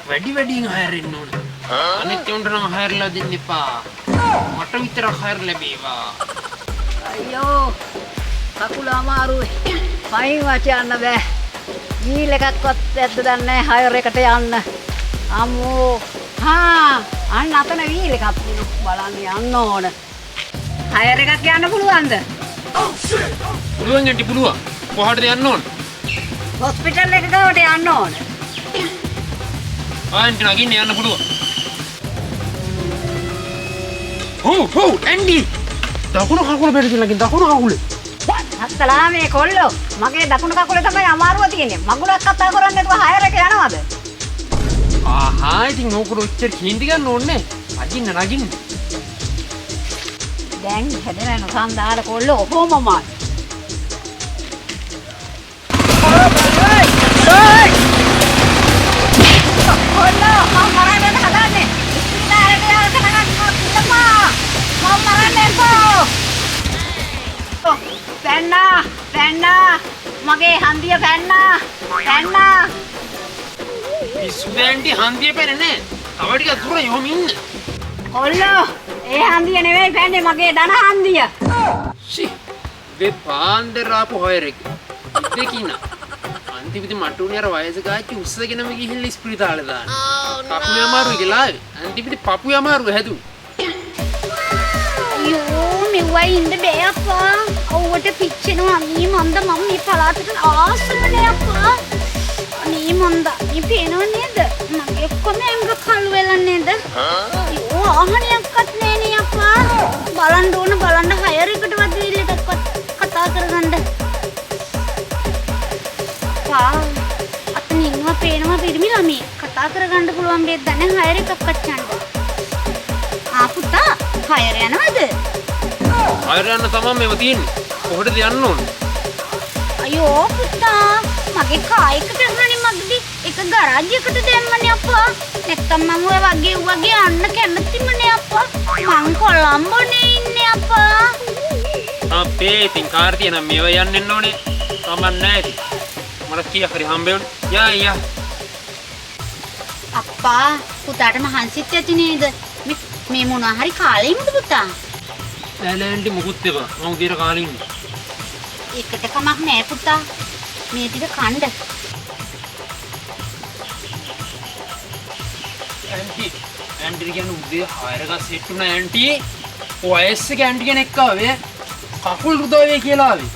වැඩි වැඩියෙන් හයර් එන්න ඕන. අනිත් උන්ට නම් හයර්ලා දෙන්න එපා. මට විතරක් හයර් ලැබේවා. අයියෝ කකුල අමාරුයි. පයින් වට යන්න බෑ. වීල් එකක්වත් ඇද්ද දන්නේ නැහැ හයර් එකට යන්න. අම්මෝ හා අන්න අතන වීල් එකක් තියෙනවා. බලන්න යන්න ඕන. හයර් එකක් යන්න පුළුවන්ද? පුළුවන් ඇන්ටි පුළුවන්. කොහාටද යන්න ඕන? හොස්පිටල් එක ගාවට යන්න ඕන. ආ ඇන්ටි නගින්න යන්න පුළුවන්. හෝ හෝ ඇන්ටි දකුණු කකුල පෙරදිලා ගින් දකුණු කකුලේ. අත්තලා මේ කොල්ලෝ මගේ දකුණු කකුලේ තමයි අමාරුව තියෙන්නේ. මගුලක් කතා කරන්නේ නැතුව හයර් එක යනවද? ආහා ඉතින් ඕකට ඔච්චර කේන්ති ගන්න ඕනේ නෑ. නගින්න නගින්න. දැන් හැදෙන නොසන්දාල කොල්ලෝ ඔහොමමයි. කොල්ලෝ මම මරන්න හදන්නේ. ඉස්පිරිතාලෙට යන්න ඉන්නපා. මම මරන්න එපා. පැන්නා පැන්නා මගේ හන්දිය පැන්නා පැන්නා. පිස්සුද ඇන්ටි හන්දිය පැන්නේ නෑ. තව ටිකක් දුර යොම ඉන්න. කොල්ලෝ ඒ හන්දිය නෙවෙයි පැන්නේ මගේ දන හන්දිය. ෂි වේ පාන්දර ආපු හයර් එක. දෙකින. අන්තිමට මට උනේ අර වයසක ආච්චි උස්සගෙනම ගිහිල්ලා ඉස්පිරිතාලේ දාන්න. කකුලේ අමාරුයි කියලා ආවේ. අන්තිමට පපුවේ අමාරුව හැදුනේ. අයියෝ මෙව්වයි ඉන්න බෑ අප්පා. අවුවට පිච්චෙනවා. අනේ මන්ද මම මේ පළාතට ආසම නෑ අප්පා. අනේ මන්ද මේ පේනව නේද? මගේ ඔක්කොම ඇඟ කළු වෙලා නේද? අයියෝ ආහනයක්වත් නෑ නේ අප්පා. බලන්න ඕන බලන්න හයර් එකටවත් වීල් එකක්වත් කතා කරගන්න. අප්පා අතන ඉන්නවා පේනවා පිරිමි ළමයි. කතා කරගන්න පුළුවන් බෙද දන්නේ හයර් එකක්වත් යන්න. ආ පුතා හයර් යනවද? හයර් යන්න තමයි මේව තියෙන්නේ. කොහෙටද යන්න ඕන? අයියෝ පුතා මගේ කාර් එක කරනනේ මගදී එක ගරාජ් එකට දැම්මනේ අප්පා. නැත්තම් මම ඔය වගේ වගේ යන්න කැමතිම නෑ අප්පා. මං කොළඹනේ ඉන්නේ අප්පා. අපේ ඉතින් කාර් තියෙනම් මේව යන්න එන්න ඕනේ. කමක් නෑ ඉතින්. මට කීයක් හරි හම්බ වෙන්නේ. යා යා. අප්පා පුතාට මහන්සිත් ඇති නේද? මේ මේ මොනවා හරි කාලේ ඉන්නද පුතා? නෑ නෑ ඇන්ටි මුකුත් එපා. මම උදේට කාලේ ඉන්නේ. ඒකට කමක් නෑ පුතා. මේ ටික කණ්ඩ. ඇන්ටි ඇන්ටි කියන්නේ උදේ හයර් එකක් සෙට් වුණා ඇන්ටි. වයස් එක ඇන්ටි කෙනෙක් ආවේ. කකුල් රුදවේ කියලා ආවේ.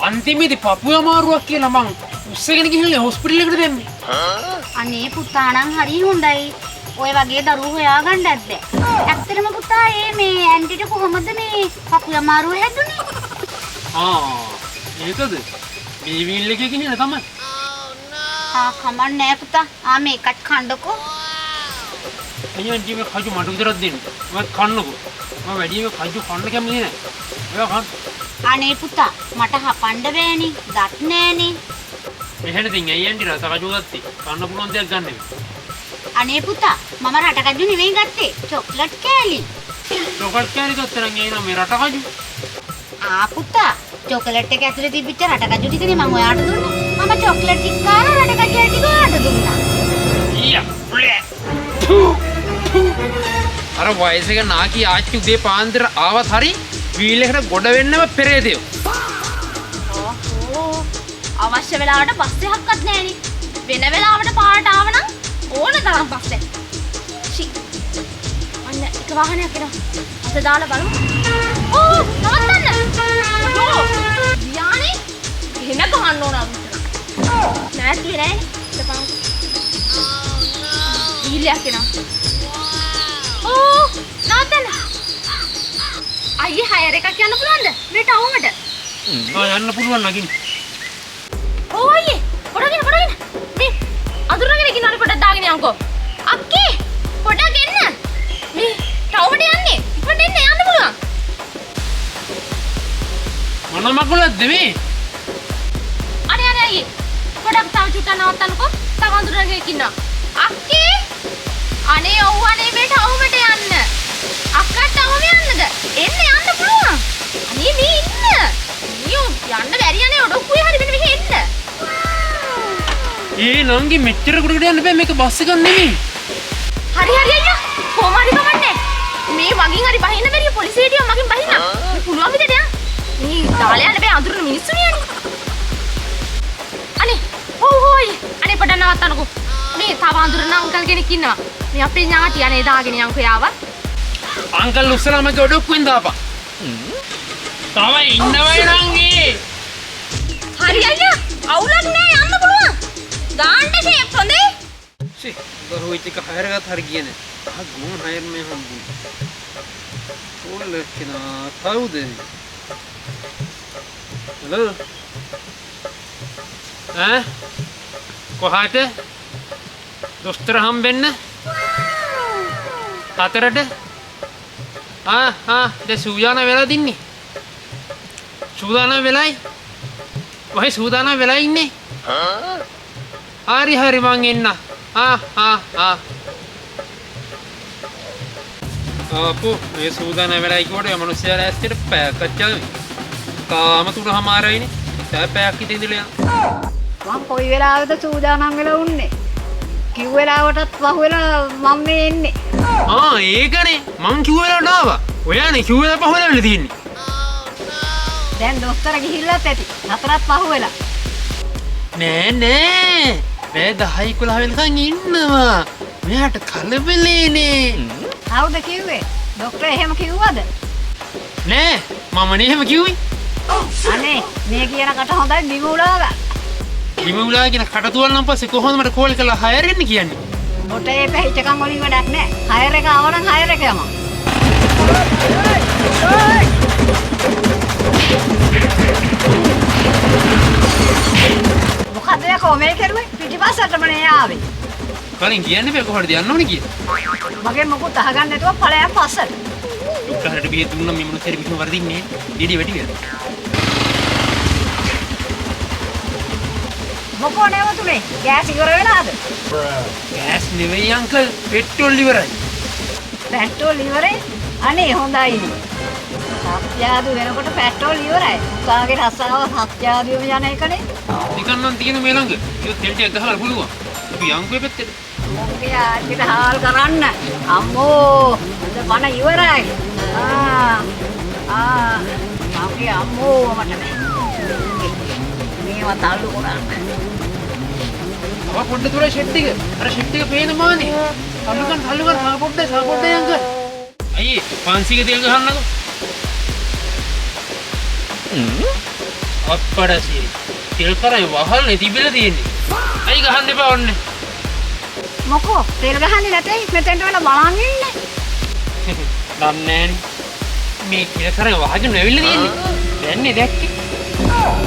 අන්තිමේදී පපුවේ අමාරුවක් කියලා මං උස්සගෙන ගිහිල්ලා හොස්පිටල් එකට දැම්මේ. අනේ පුතා නම් හරි හොඳයි. ඔය වගේ දරුවෝ හොයාගන්නත් බෑ. ඇත්තටම පුතා ඒ මේ ඇන්ටිට කොහොමද මේ පපුවේ අමාරුව හැදුනේ? ආ ඒකද? මේ වීල් එකේ ගිහිල්ලා තමයි. ආ කමක් නෑ පුතා. ආ මේකත් කණ්ඩකෝ. අයියෝ ඇන්ටි මේ කජු මට විතරක් දෙන්න. මම කන්නකෝ. මම වැඩියෙන් මේ කජු කන්න කැමති නෑ. ඒවා කන්න. අනේ පුතා මට හපන්න බෑනේ. දත් නෑනේ. එහෙනම් ඉතින් ඇයි ඇන්ටි රස කජු ගත්තේ? කන්න පුළුවන් දෙයක් ගන්න එපා. අනේ පුතා මම රට කජු නෙවෙයි ගත්තේ. චොක්ලට් කෑලි. චොක්ලට් කෑලි ගත්තා නම් ඇයි නම් මේ රට කජු? ආ පුතා චොකලට් එක ඇතුලේ තිබිච්ච රට කජු ටිකනේ මං ඔයාට දුන්නේ. මම චොක්ලට් ටික කාලා රට කජු ටික ඔයාට දුන්නා. ඊයා බ්ලේ. අර වයසක නාකි ආච්චි උදේ පාන්දර ආවත් හරි වීල් එකට ගොඩ වෙන්නම පෙරේතයෝ. ඕහෝ අවශ්‍ය වෙලාවට බස් එකක්වත් නෑනේ. වෙන වෙලාවට පාරට ආව නම් ඕන තරම් බස් එක. ෂි. අන්න එක වාහනයක් එනවා. අත දාලා බලමු. ඕ නවත්තන්න. අයෝ ගියානේ. එහෙම ගහන්න ඕන අරුන්ට. නෑතුවේ නෑනේ. ඉතපන්. වීලයක් එනවා. ඕ නවත්තන්න. අයියේ හයර් එකක් යන්න පුළුවන්ද? මේ ටවුමට. ආ යන්න පුළුවන් නගින්න. ඔව් අයියේ පොඩක් එන්න පොඩක් එන්න. මේ අඳුරගෙන ඉන්නවනේ පොඩක් දාගෙන යන්කෝ. අක්කේ පොඩක් එන්න. මේ ටවුමට යන්නේ. ඉක්මනට එන්න යන්න පුළුවන්. මොන මගුලක්ද මේ? අනේ අනේ අයියේ පොඩක් තව චුට්ටක් නවත්තන්නකෝ. තව අඳුරගෙන ඉන්නවා. අක්කේ අනේ ඔව් අනේ මේ ටවුමට යන්න. අක්කා ටවුම යන්නද? එන්න යන්න පුළුවන්. අනේ මේ ඉන්න. අයියෝ යන්න බැරි අනේ ඔඩොක්කුවේ හරි මෙන්න මෙහෙ එන්න. ඒ නංගි මෙච්චර ගොඩකට යන්න බෑ, මේක බස් එකක් නෙමෙයි. හරි හරි අයියා, කොහොම හරි කමන්නේ. මේ මගින් හරි බහින්න බැරිය, පොලිසිය හිටියා මගින් බහින්න. මේ පුළුවන් විදිහට යන්න. මේ දාලා යන්න බෑ, අඳුරන මිනිස්සු නේ අනේ. අනේ හොව් හොයි. අනේ පොඩ්ඩක් නවත්තන්නකෝ. මේ තව අඳුරන අංකල් කෙනෙක් ඉන්නවා. මේ අපේ ඥාති අනේ දාගෙන යන්කෝ යාව. අංකල් උස්සලා මගේ ඔඩොක්කුවෙන් දාපන්. තව ඉන්නවයි නංගි. හරි අයියා, අවුලක් නෑ, යන්න පුළුවන්. ගාන්න ෂේප් හොඳේ. ෂේ, ගහුවෙච්ච එක හයර් ගත් හරි ගියේ නෑ. අහ ගෝන් හයර් මේ හම්බුනේ. කෝල් කෙනා කවුද? හලෝ. ඈ කොහාට? දොස්තර හම්බෙන්න? හතරට? ආ ආ දැන් සූදානම් වෙලා දින්නේ. සූදානම් වෙලයි? කොහේ සූදානම් වෙලා ඉන්නේ? හරි හරි මං එන්න. ආ ආ ආ අපෝ මේ සූදානම් වෙලා කිව්වට ඔය මිනිස්සයා ලෑස්තියට පැයක් අච්චාවේ. තාම 3:00මාරයිනේ. තව පැයක් ඉතින් ඉඳලා යන්න. මං කොයි වෙලාවෙද සූදානම් වෙලා උන්නේ? කිව් වෙලාවටත් පහුවෙලා මං මේ එන්නේ. ආ ඒකනේ මං කිව්ව වෙලාවට ආවා. ඔයානේ කිව්ව වෙලාව පහුවෙලා වෙලා තියෙන්නේ. දැන් දොස්තර ගිහිල්ලත් ඇති. හතරත් පහුවෙලා. නෑ නෑ. රෑ 10 11 වෙනකන් ඉන්නවා. මෙයාට කලබලේනේ. කවුද කිව්වේ? ඩොක්ටර් එහෙම කිව්වද? නෑ මම නේ එහෙම කිව්වේ. අනේ මේ කියන කට හොඳයි බිම උලාගන්න. බිම උලාගෙන කට තුවන්න පස්සේ කොහොමද මට කෝල් කරලා හයර් එන්න කියන්නේ? ඔටේ පැහිච්චකම් වලින් වැඩක් නෑ. හයර් එක ආව නම් හයර් එක යමන්. මොකද යකෝ මේ කෙරුවේ? පිටිපස්සටම නේ ආවේ. කලින් කියන්න බෑ කොහොමද යන්න ඕනේ කියලා. මගේ මොකුත් අහගන්න නැතුව ඵලයන් පස්සට. ඩොක්ටර්ට බිය දුන්නා මේ මොනතරි බිහිම වරදින්නේ. ඩීඩි වැඩි වෙලා. මොකෝ නැවතුනේ? ගෑස් ඉවර වෙලාද? ගෑස් නෙවෙයි අංකල්, පෙට්‍රෝල් ඉවරයි. පෙට්‍රෝල් ඉවරයි? අනේ හොඳයිනේ. සත්‍යාදු වෙනකොට පෙට්‍රෝල් ඉවරයි. උකාගේ රස්සාව සත්‍යාදුවම යන එකනේ. නිකන් නම් තියෙන මේ ළඟ. ඒක තෙල් ටිකක් ගහලා පුළුවන්. අපි යන්කෝ පැත්තට. මොකේ ආච්චිට හාල් කරන්න. අම්මෝ හොඳ පණ ඉවරයි. ආ ආ මගේ අම්මෝ මට බෑ. මේවා තල්ලු කරන්න. තව පොඩ්ඩ දුරයි ෂෙඩ් එක. අර ෂෙඩ් එක පේන මානේ. තල්ලු ගන්න තල්ලු ගන්න. තව පොඩ්ඩයි තව පොඩ්ඩයි අංකල්. අයියේ 500 තෙල් ගහන්නකෝ. අප්පඩ සීරි. තෙල් කරේ වහල් නේ තිබිලා තියෙන්නේ. අයි ගහන්න එපා ඔන්නේ. මොකෝ තෙල් ගහන්නේ නැතේ මෙතෙන්ට වෙලා බලන් ඉන්නේ. දන්නේ නෑනේ. මේ තෙල් කරේ වහගෙන ඇවිල්ලා තියෙන්නේ. දැන්නේ දැක්කේ.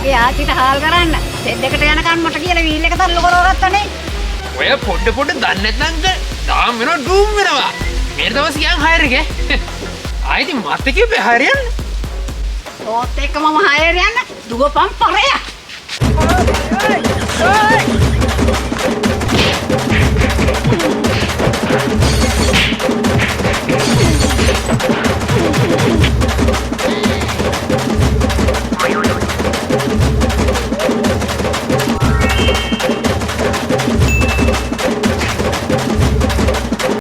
ඒ ආච්චිට හාල් කරන්න. සෙඩ් එකට යනකන් මට කියලා වීල් එක තල්ලු කරවගත්තනේ. ඔය පොඩ පොඩ දන්නේ නැත්නම් දාම් වෙනවා ඩූම් වෙනවා. මේ දවස් ගියන් හයර් එකේ. ආයෙ ඉතින් මතකෙ බෑ හරියන්න. ඕත් එක්ක මම හයර් යන්න දුවපන් පරයා.